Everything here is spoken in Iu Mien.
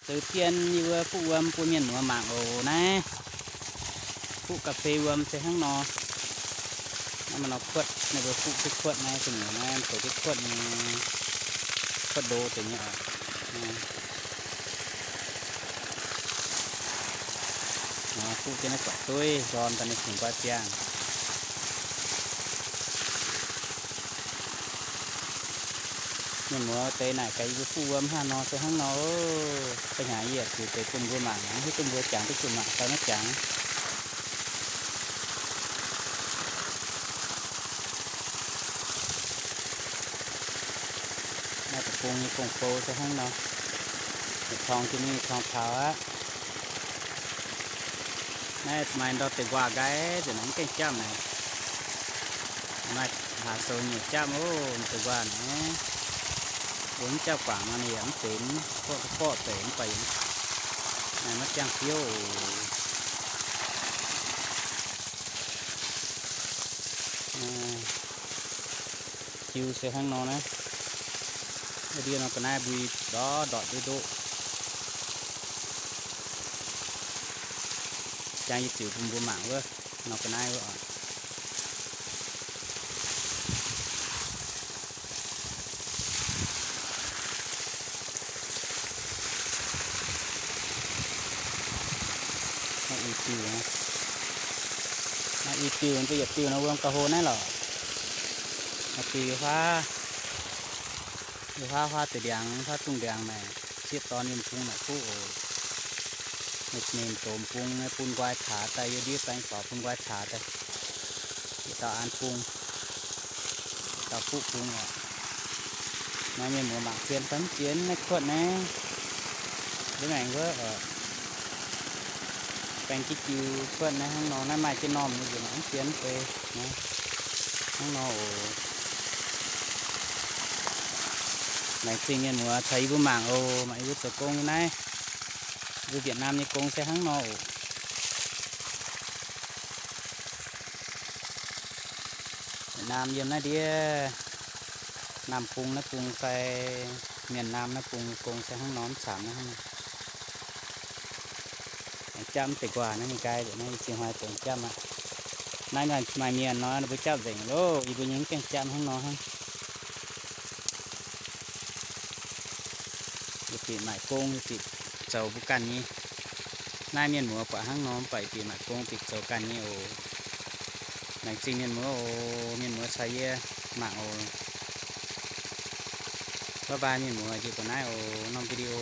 Zoux dien yie mbuo fuqv wuom bun mienh muoz mangc oc naaiv. Fuqv ga'fei wuom se hnangv nor. Naaiv maaih norm kuotv, ninh mbuo fuqv jienv kuotv naaiv, gu'nyuoz naaiv zoux jienv kuotv nyei, kuotv ndo deix nyei oc. Fuqv jienv naaiv buatc dueiv nzorm daaih ninh fungx nqoi ziangh. Mienh muoz deix naaic gaax yie mbuo fuqv wuom hnangv nor se hnangv nor oc. Da'nyeic yie ziux deix bun mbuo mangc, mv hiuv duqv mbuo jangx duqv zuqc mangc fai maiv jangx. Naaiv deic-bung nyei gong-bou se hnangv nor. Yietc torng jienv ninh torng taux aqv. Naaiv maaih ndau deix nquaah nqaai, nzunc naaiv mv gaengh japv naaic. Maaih hlaax sou nyei japv oc, deix nquaah naaiv. Mbuo mv japv guangc nor ninh yaac mv benx, borqv borqv deix mv baac yaac maiv jangx biouv oc. Jiu se hnangv nor naaiv. Ndiev nor ga'naaiv mbui ndortv ndortv ndoqv ndoqv. Jangx yie ziux bun mbuo mangc wuov, nor ga'naaiv wuov oc. Naaiv i diuh, naaiv i diuh, yietc diuh nor wuom gauh hlo naaiv lorqc. Naaiv diuh huaav, huaav, huaav deix ndiangx, huaav dungz ndiangx naaic, sieqv dorn yiem bung naaic kuv oc. Ninh doz bung naaiv bun nqoi caax daaih, yie ndiev baeng faaux bun nqoi caax daaih. Yietc dauh an bung, yietc dauh fuqv bung oc. Naaiv mienh muoz mangc zien fai mv zien naaiv kuotv naaiv. Ndiev maengx wuov, baeng jiu jiu kuotv naaiv hnangv nor, naaiv maaih jienv normh nyei nzunc mv zien deix. Hnangv nor oc. Laengz zingh mienh muoz caux yie mbuo mangc oc. Mangc yie mbuo zoux gong nyei naaiv. Mbuo Việt Nam nyei gong se hnangv nor oc. Việt Nam yiem naaiv ndiev Nam bung naaiv bung fai Mienh Nam naaiv bung nyei gong se hnangv nor mv camv naaiv hnangv. Aengx japv mv deix nquaah naaiv ninh nqaai nzengc naaiv, yie zingh hnoi dongh japv aqv. Naaiv maaih mienh nor ninh mbuo japv nzengc loh, yie mbuo nyei mv gaengh japv hnangv nor hnangv. Yie bieqc maaic gong, yie bieqc zoux mbuo ganh nyei. Naaiv mienh muoz buatc hnangv nor mv baac yie bieqc maaic gong bieqc zoux ganh nyei oc. Laengz zingh mienh muoz oc, mienh muoz caux yie mangc oc. Bye bye mienh muoz, njiec dongh naaiv oc, norm video.